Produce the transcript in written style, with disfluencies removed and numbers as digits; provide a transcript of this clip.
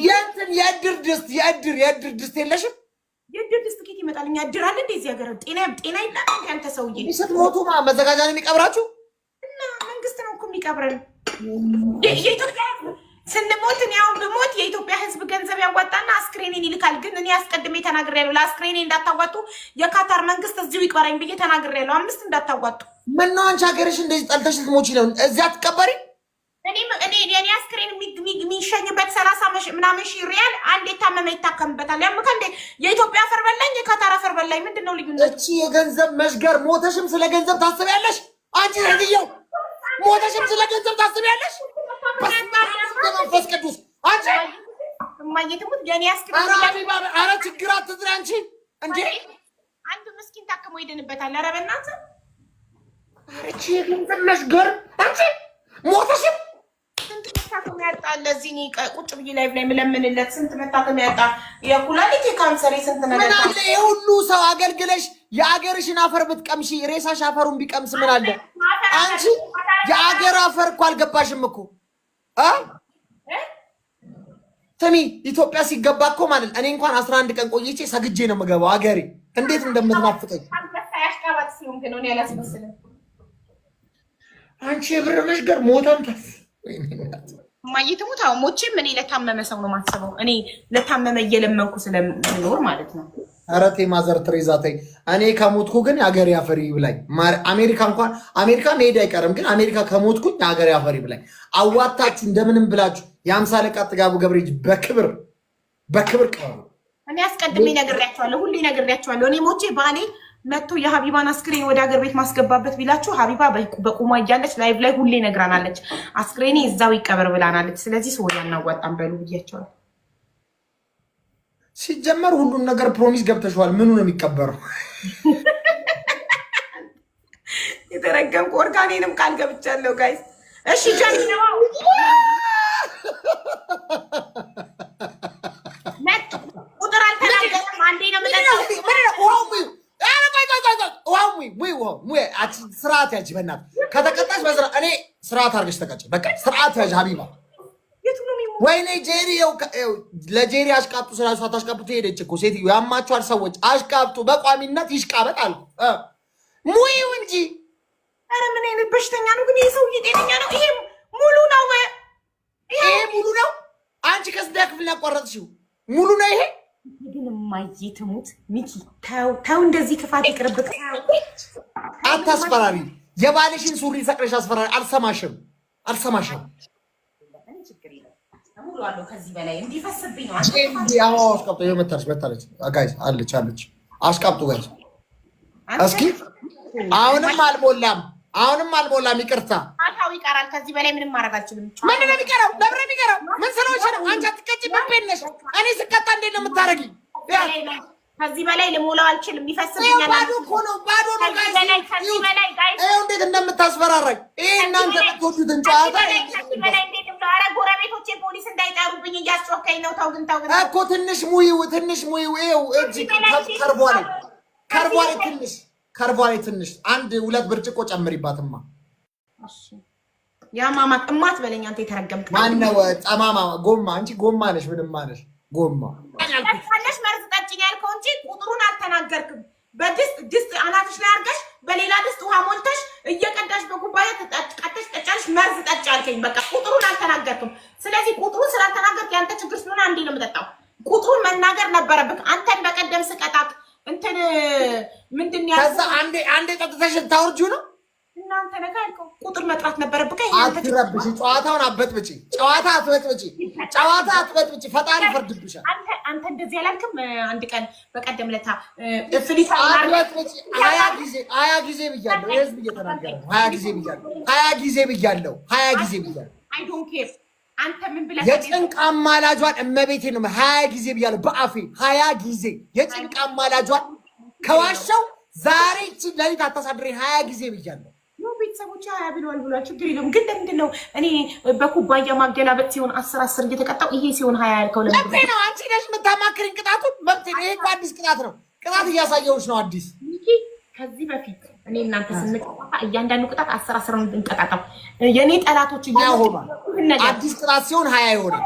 የእንትን የእድር ድስት፣ የእድር ድስት የለሽም? የእድር ድስት ኬት ይመጣል? እኛ እድር አለ እንደ እዚህ ሀገር? ጤና የለም እንደ አንተ ሰውዬ። ስትሞቱ መዘጋጃ ነው የሚቀብራችሁ? እና መንግስት ነው እኮ የሚቀብረን። የኢትዮጵያ ስንሞት፣ እኔ አሁን ብሞት የኢትዮጵያ ሕዝብ ገንዘብ ያዋጣና አስክሬኔን ይልካል። ግን እኔ አስቀድሜ ተናግሬያለሁ፣ ለአስክሬኔ እንዳታዋጡ፣ የካታር መንግስት እዚሁ ይቅበረኝ ብዬ ተናግሬያለሁ። አምስት እንዳታዋጡ። ምነው አንቺ ሀገርሽ እንደዚህ ጠልተሽ ልትሞቺ ነው? እዚያ አትቀበሪ? እኔ የኔ አስክሬን የሚሸኝበት 30 ምናምን ሺህ ሪያል አንድ የታመመ ይታከምበታል። ያምካ እንዴ? የኢትዮጵያ አፈር በላኝ፣ የካታር አፈር በላኝ። ምንድን ነው ልዩነቱ? እቺ የገንዘብ መሽገር፣ ሞተሽም ስለ ገንዘብ ታስቢያለሽ? አንቺ ሴትዮ ሞተሽም ስለ ገንዘብ ታስቢያለሽ? በመንፈስ ቅዱስ አንቺ። እማዬ ትሙት የኔ አስክሬን ኧረ ችግር አትጥሪ አንቺ እንዴ! አንድ ምስኪን ታክሞ ይድንበታል። ኧረ በእናትህ። ኧረ እቺ የገንዘብ መሽገር፣ አንቺ ሞተሽም ስንት መታከሚያ ያጣ ለዚህ እኔ ቁጭ ብዬ live ላይ የምለምንለት፣ ስንት መታከሚያ ያጣ፣ የኩላሊት፣ የካንሰር፣ የስንት ነገር። ምን አለ የሁሉ ሰው አገልግለሽ የአገርሽን አፈር ብትቀምሺ፣ ሬሳሽ አፈሩን ቢቀምስ ምን አለ? አንቺ የአገር አፈር እኮ አልገባሽም እኮ እ ስሚ፣ ኢትዮጵያ ሲገባ እኮ ማለት እኔ እንኳን 11 ቀን ቆይቼ ሰግጄ ነው የምገባው። አገሬ እንዴት እንደምትናፍቀኝ። ያሽቃባጭ ሲሆን ግን እኔ አላስመስልም። አንቺ የብር መሽገር ሞተም ታስ እማዬ ትሙት፣ አዎ ሞቼም እኔ ለታመመ ሰው ነው የማስበው። እኔ ለታመመ እየለመንኩ ስለምኖር ማለት ነው። ኧረ ተይ ማዘር ትሬዛ ተይ። እኔ ከሞትኩ ግን የአገሬ አፈር ይብላኝ። አሜሪካ እንኳን፣ አሜሪካ መሄድ አይቀርም፣ ግን አሜሪካ ከሞትኩኝ የአገሬ አፈር ይብላኝ። አዋታችሁ እንደምንም ብላችሁ የአምሳ አለቃ ጥጋቡ ገብረጅ በክብር በክብር ቀሩ። እኔ አስቀድሜ ነግሬያቸዋለሁ፣ ሁሌ ነግሬያቸዋለሁ። እኔ ሞቼ ባሌ መጥቶ የሀቢባን አስክሬን ወደ ሀገር ቤት ማስገባበት ቢላችሁ፣ ሀቢባ በቁሟ እያለች live ላይ ሁሌ ነግራናለች። አስክሬኔ እዛው ይቀበር ብላናለች። ስለዚህ ሰው ያናዋጣም በሉ ብያቸዋለሁ። ሲጀመር ሁሉም ነገር promise ገብተሸዋል። ምኑ ነው የሚቀበረው? የተረገምኩ፣ ኦርጋኔንም ቃል ገብቻለሁ guys። እሺ ጀምረው፣ ቁጥር አልተናገርም። አንዴ ነው የምጠጣው። ስርዓት ያዥ፣ በእናትህ ከተቀጣሽ በስርዓት፣ እኔ ስርዓት አድርገሽ ተቀጭ። በቃ ስርዓት ያዥ ሀቢባ። ወይኔ ጄሪ፣ ለጄሪ አሽቃብጡ ስላሉ ሳታሽቃብጡ ሄደች እኮ ሴትዮ። ያማችኋል ሰዎች፣ አሽቃብጡ። በቋሚነት ይሽቃበጥ አልኩ። ሙይው እንጂ። ኧረ ምን አይነት በሽተኛ ነው ግን ይሄ ሰውዬ? ጤነኛ ነው? ይሄ ሙሉ ነው። ይሄ ሙሉ ነው። አንቺ ከስንተኛ ክፍል ያቋረጥሽው? ሙሉ ነው ይሄ። ግን እማዬ ትሙት ሚኪ፣ ተው ተው፣ እንደዚህ ክፋት ይቅርብህ። አታስፈራሪ። የባልሽን ሱሪ ሰቅለሽ አስፈራሪ። አልሰማሽም፣ አልሰማሽም። ከዚህ በላይ እንዲፈስብኝ ነው። አሽቃብጦ መታለች፣ መታለች። Guys አለች፣ አለች። አሽቃብጡ guys። እስኪ አሁንም አልሞላም፣ አሁንም አልሞላም። ይቅርታ። አታው ይቀራል። ከዚህ በላይ ምንም ማድረግ አልችልም። ምንድን ነው የሚቀረው? ለምን ነው የሚቀረው? ምን ስለሆንሽ ነው? አንቺ አትቀጪ። ምን ቤት ነሽ? እኔ ስቀጣ እንዴት ነው የምታደርጊኝ? ከዚህ በላይ ልሞላው አልችልም። ይፈስብኛል። ባዶ እኮ ነው፣ ባዶ ነው። ከዚህ በላይ guys፣ ይኸው እንዴት እንደምታስፈራራኝ። ይሄ እናንተ የምትወዱትን ጨዋታ። ከዚህ በላይ እንዴት ነው? ኧረ ጎረቤቶቼ ፖሊስ እንዳይጠሩብኝ እያስጮኸኝ ነው። ተው ግን፣ ተው ግን። እኮ ትንሽ ሙይው፣ ትንሽ ሙይው። ይኸው እጅ ከርቧል፣ ከርቧል፣ ትንሽ ከርቧል። ትንሽ አንድ ሁለት ብርጭቆ ጨምሪባትማ። ያማማ እማት በለኝ አንተ የተረገምክ። ማነው ጠማማ ጎማ? አንቺ ጎማ ነሽ፣ ምንም ነሽ ጎማ። ጠጣለሽ መርዝ ጠጭኝ ያልከው እንጂ ቁጥሩን አልተናገርክም። በድስት ድስት አናትሽ ላይ አድርገሽ በሌላ ድስት ውሃ ሞልተሽ እየቀዳሽ በኩባያ ቀጥተሽ ጠጫለሽ። መርዝ ጠጭ አልከኝ። በቃ ቁጥሩን አልተናገርክም። ስለዚህ ቁጥሩን ስላልተናገርክ ያንተ ችግር ስለሆነ አንዴ ነው የምጠጣው። ቁጥሩን መናገር ነበረብክ። አንተን በቀደም ስቀጣክ እንትን ምንድን ያልኩህ? ከዛ አንዴ አንዴ ጠጥተሽ ታወርጂው ነው። እናንተ ነካ ያልከው ቁጥር መጥራት ነበረብክ። አትረብሽ፣ ጨዋታውን አበጥብጪ፣ ጨዋታ አትበጥብጪ፣ ጨዋታ አትበጥብጪ። ፈጣሪ ይፈርድብሻል። አንተ እንደዚህ አላልክም። አንድ ቀን በቀደም ለታ አትበጥብጪ። 20 ጊዜ፣ 20 ጊዜ ብያለሁ። የህዝብ እየተናገረ ነው። 20 ጊዜ ብያለሁ። 20 ጊዜ ብያለሁ። 20 ጊዜ ብያለሁ። I don't care። አንተ ምን ብለህ የጭንቅ አማላጇን እመቤቴ ነው። 20 ጊዜ ብያለሁ በአፌ፣ 20 ጊዜ። የጭንቅ አማላጇን ከዋሻው ዛሬ ይህቺ ሌሊት አታሳድረኝ። 20 ጊዜ ብያለሁ። ቤተሰቦች 20 ብለዋል ብሏል። ችግር የለውም። ግን ለምንድን ነው እኔ በኩባያ ማገላበጥ ሲሆን 10 10 እየተቀጣው ይሄ ሲሆን 20 ያልከው? ለምንድን መብቴ ነው። አንቺ ነሽ የምታማክሪኝ ቅጣቱን። መብቴ ነው። ይሄ እኮ አዲስ ቅጣት ነው። ቅጣት እያሳየሁሽ ነው። አዲስ ሚኪ፣ ከዚህ በፊት እኔ እናንተ ስንቀጣ እያንዳንዱ ቅጣት 10 10 ነው የምንቀጣጣው። የእኔ ጠላቶች 20 ሆኗል። አዲስ ቅጣት ሲሆን 20 ይሆናል።